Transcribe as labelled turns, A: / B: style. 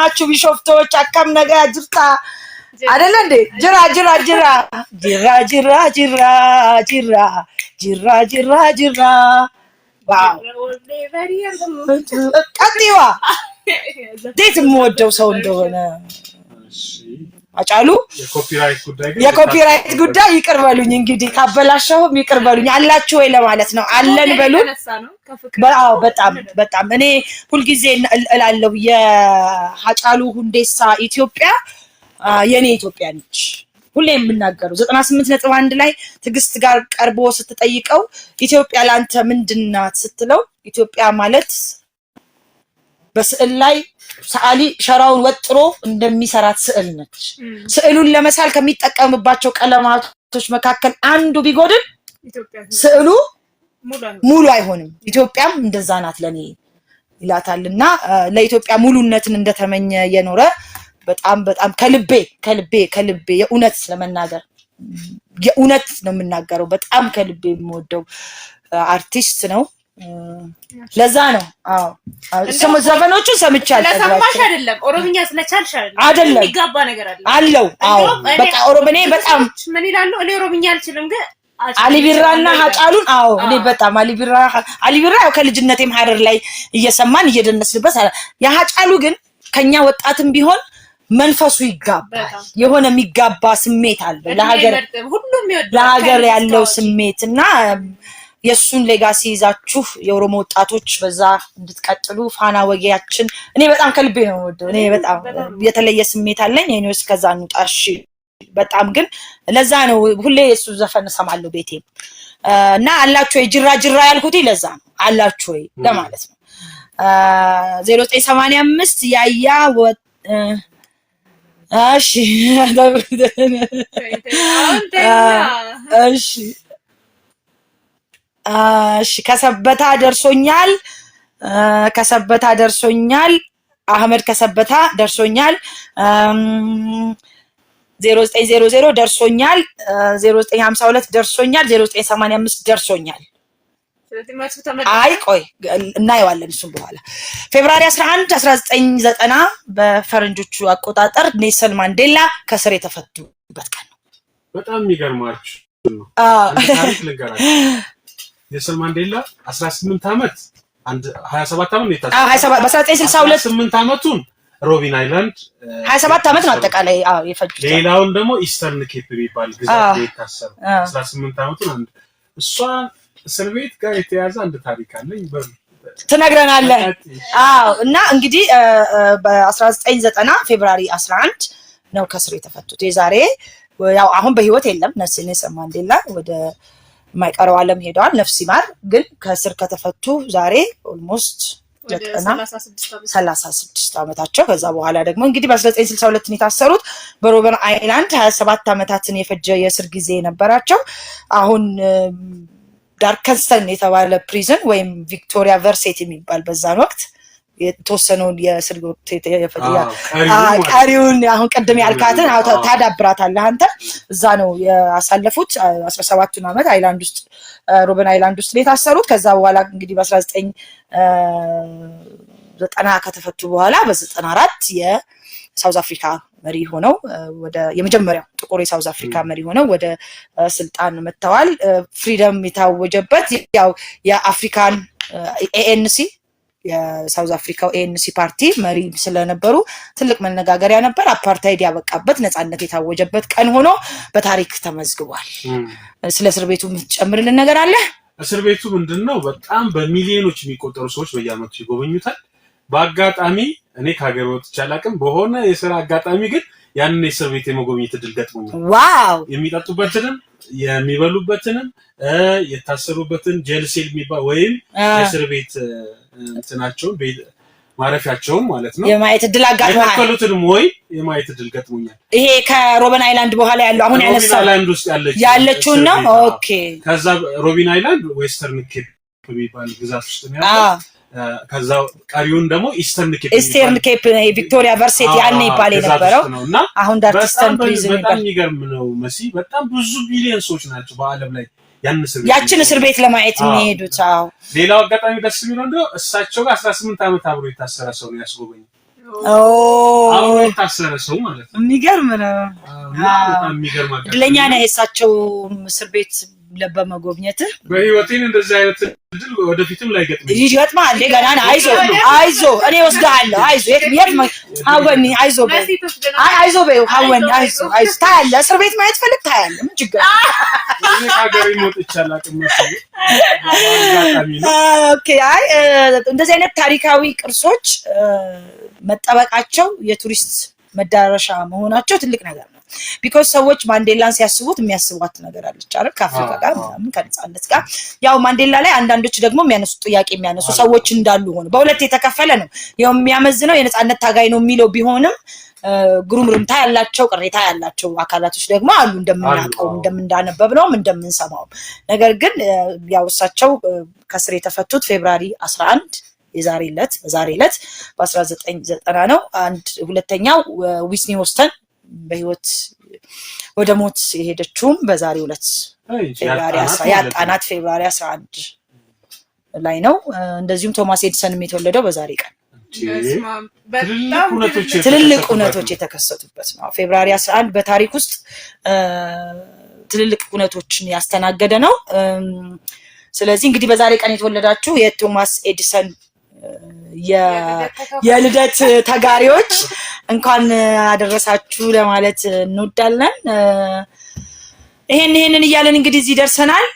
A: ናችሁ ቢሾፍቶች? Akkam nagaa jirta አይደለ እንዴ? Jira jira jira jira jira jira jira jira jira jira። Wow፣ ቀጥይዋ። እንዴት የምወደው ሰው እንደሆነ አጫሉ። የ copyright ጉዳይ ይቅር በሉኝ እንግዲህ፣ ካበላሸሁም ይቅር በሉኝ። አላችሁ ወይ ለማለት ነው። አለን በሉን። አዎ፣ በጣም በጣም። እኔ ሁልጊዜ እላለሁ የሀጫሉ ሁንዴሳ ኢትዮጵያ የኔ ኢትዮጵያ ነች። ሁሌ የምናገረው 98.1 ላይ ትዕግስት ጋር ቀርቦ ስትጠይቀው ኢትዮጵያ ለአንተ ምንድን ናት ስትለው ኢትዮጵያ ማለት በስዕል ላይ ሰዓሊ ሸራውን ወጥሮ እንደሚሰራት ስዕል ነች። ስዕሉን ለመሳል ከሚጠቀምባቸው ቀለማቶች መካከል አንዱ ቢጎድል ስዕሉ ሙሉ አይሆንም። ኢትዮጵያም እንደዛ ናት ለኔ ይላታል። እና ለኢትዮጵያ ሙሉነትን እንደተመኘ የኖረ በጣም በጣም ከልቤ ከልቤ ከልቤ፣ የእውነት ለመናገር የእውነት ነው የምናገረው። በጣም ከልቤ የምወደው አርቲስት ነው። ለዛ ነው። አዎ፣ ዘፈኖቹን ሰምቻለሁ።
B: ስለሰማሽ አይደለም፣ ኦሮምኛ ስለቻልሽ አይደለም፣
A: አይደለም።
B: የሚጋባ ነገር አለ።
A: አለው። አዎ፣ በቃ ኦሮምኔ በጣም
B: ምን ይላሉ? እኔ ኦሮምኛ አልችልም ግን
A: አሊ ቢራና ሀጫሉን፣ አዎ፣ እኔ በጣም አሊ ቢራ፣ አሊ ቢራ ያው ከልጅነቴም ሀረር ላይ እየሰማን እየደነስንበት፣ የሀጫሉ ግን ከኛ ወጣትም ቢሆን መንፈሱ ይጋባል። የሆነ የሚጋባ ስሜት አለው ለሀገር ያለው ስሜት። እና የእሱን legacy ይዛችሁ የኦሮሞ ወጣቶች በዛ እንድትቀጥሉ ፋና ወጊያችን። እኔ በጣም ከልቤ ነው የምወደው። እኔ በጣም የተለየ ስሜት አለኝ። Anyways፣ ከዛ እንውጣ እሺ። በጣም ግን ለዛ ነው ሁሌ የእሱ ዘፈን እሰማለሁ ቤቴ። እና አላችሁ ወይ jira jira ያልኩት ለዛ ነው፣ አላችሁ ወይ ለማለት ነው። 0985 ያያ፣ እሺ እሺ እሺ፣ ከሰበታ ደርሶኛል። ከሰበታ ደርሶኛል። አህመድ ከሰበታ ደርሶኛል። 0900 ደርሶኛል። 0952 ደርሶኛል። 0985 ደርሶኛል። አይ ቆይ፣ እናየዋለን እሱም በኋላ። February 11 1990 በፈረንጆቹ አቆጣጠር ኔልሰን ማንዴላ ከእስር የተፈቱበት ቀን ነው።
C: በጣም የሚገርማችሁ ነው። ታሪክ ልንገራችሁ። ኔልሰን ማንዴላ 18 ዓመት፣ አንድ 27 ዓመት ነው የታሰረው።
A: በ1962።
C: 18 ዓመቱን ሮቢን አይላንድ
A: 27 ዓመት ነው አጠቃላይ የፈጁት።
C: ሌላውን ደግሞ ኢስተርን ኬፕ የሚባል ግዛት ነው የታሰረው። 18 ዓመቱን። አንድ እሷ እስር ቤት ጋር የተያዘ አንድ ታሪክ አለኝ።
A: ትነግረናለህ። አዎ፣ እና እንግዲህ በ1990 February 11 ነው ከእስር የተፈቱት። የዛሬ ያው አሁን በህይወት የለም ኔልሰን ማንዴላ፣ ወደ የማይቀረው ዓለም ሄደዋል። ነፍስ ይማር። ግን ከእስር ከተፈቱ ዛሬ almost 90 36 ዓመታቸው። ከዛ በኋላ ደግሞ እንግዲህ በ1962 ነው የታሰሩት። በሮበን አይላንድ 27 ዓመታትን የፈጀ የእስር ጊዜ ነበራቸው። አሁን ዳርከንስተን የተባለ prison ወይም ቪክቶሪያ ቨርሴት የሚባል በዛን ወቅት የተወሰነውን የእስር ቀሪውን አሁን ቅድም ያልካትን ታዳብራታለህ አንተ፣ እዛ ነው ያሳለፉት። 17ቱን ዓመት island ውስጥ፣ ሮበን አይላንድ ውስጥ የታሰሩት። ከዛ በኋላ እንግዲህ በ1990 ከተፈቱ በኋላ በ94 የ South Africa መሪ ሆነው፣ ወደ የመጀመሪያው ጥቁር የ South Africa መሪ ሆነው ወደ ስልጣን መጥተዋል። Freedom የታወጀበት ያው የአፍሪካን ANC፣ የ South Africa ው ANC ፓርቲ መሪ ስለነበሩ ትልቅ መነጋገሪያ ነበር። አፓርታይድ ያበቃበት፣ ነፃነት የታወጀበት ቀን ሆኖ በታሪክ ተመዝግቧል። ስለ እስር ቤቱ የምትጨምርልን ነገር አለ?
C: እስር ቤቱ ምንድን ነው? በጣም በሚሊዮኖች የሚቆጠሩ ሰዎች በየዓመቱ ይጎበኙታል። በአጋጣሚ እኔ ከሀገር ወጥቼ አላውቅም። በሆነ የስራ አጋጣሚ ግን ያንን የእስር ቤት የመጎብኘት እድል ገጥሞኛል። የሚጠጡበትንም የሚበሉበትንም የታሰሩበትን jail cell የሚባል ወይም የእስር ቤት እንትናቸውን፣ ማረፊያቸውን ማለት ነው።
A: የማየት እድል አጋጥሞሃል?
C: የተከሉትንም ወይ የማየት እድል ገጥሞኛል።
A: ይሄ ከሮበን አይላንድ በኋላ ያለው አሁን
C: ሮቢን
A: ያነሳው
C: አይላንድ ውስጥ ያለችው
A: ያለችውን ነው።
C: እስር ቤት፣ አዎ። ከዛ ሮቢን አይላንድ ዌስተርን ኬፕ የሚባል ግዛት ውስጥ ነው ያለው። ከዛ ቀሪውን ደግሞ ኢስተርን ኬፕ
A: ኢስተርን ኬፕ፣ ቪክቶሪያ ቨርሴት ያኔ ይባል
C: ግዛት
A: የነበረው
C: ውስጥ ነው። እና
A: አሁን ዳርክስተን prison
C: በጣም
A: ይባል።
C: የሚገርም ነው መሲ። በጣም ብዙ ቢሊዮን ሰዎች ናቸው በዓለም ላይ ያን እስር ቤት
A: ያችን እስር ቤት ለማየት የሚሄዱት። አዎ።
C: ሌላው አጋጣሚ ደስ የሚለው እንደው እሳቸው ጋር 18 ዓመት አብሮ የታሰረ ሰው ነው ያስጎበኘው። አብሮ የታሰረ ሰው ማለት ነው።
A: የሚገርም ነው።
C: እና በጣም የሚገርም አጋጣሚ።
A: እድለኛ ነህ የእሳቸው እስር ቤት በመጎብኘትህ።
C: በህይወቴን እንደዚህ አይነት እድል ወደፊትም ላይገጥመኝ
A: ይገጥማል። ገና ነህ። አይዞ አይዞ፣ እኔ ወስድሃለሁ። አይዞ፣ የት የት ሀወኒ አይዞ በይው። አይ አይዞ በይው ሀወኒ፣ አይዞ አይዞ። ታያለህ፣ እስር ቤት ማየት ፈልግ ታያለህ። ምን ችግር አለ?
C: እኔ ከሀገሬ ወጥቼ አላውቅም መሰለኝ። አጋጣሚ ነው።
A: Okay። አይ እንደዚህ አይነት ታሪካዊ ቅርሶች መጠበቃቸው፣ የቱሪስት መዳረሻ መሆናቸው ትልቅ ነገር ነው። Because ሰዎች ማንዴላን ሲያስቡት የሚያስቧት ነገር አለች አይደል? ከአፍሪካ ጋር ምናምን ከነጻነት ጋር። ያው ማንዴላ ላይ አንዳንዶች ደግሞ የሚያነሱ ጥያቄ የሚያነሱ ሰዎች እንዳሉ ሆነ በሁለት የተከፈለ ነው። ያው የሚያመዝነው የነጻነት ታጋይ ነው የሚለው ቢሆንም ጉሩምርምታ ያላቸው፣ ቅሬታ ያላቸው አካላቶች ደግሞ አሉ፣ እንደምናውቀው፣ እንደምንዳነበብነውም እንደምንሰማውም። ነገር ግን ያው እሳቸው ከስር የተፈቱት February 11 የዛሬ ዕለት በዛሬ ዕለት በ1990 ነው። አንድ ሁለተኛው ዊትኒ ሂውስተን በህይወት ወደ ሞት የሄደችውም በዛሬው ዕለት February ያጣናት February 11 ላይ ነው። እንደዚሁም ቶማስ ኤዲሰንም የተወለደው በዛሬ ቀን። ትልልቅ እውነቶች የተከሰቱበት ነው። February 11 በታሪክ ውስጥ ትልልቅ እውነቶችን ያስተናገደ ነው። ስለዚህ እንግዲህ በዛሬ ቀን የተወለዳችሁ የቶማስ ኤዲሰን የልደት ተጋሪዎች እንኳን አደረሳችሁ ለማለት እንወዳለን። ይሄን ይሄንን እያለን እንግዲህ እዚህ ደርሰናል።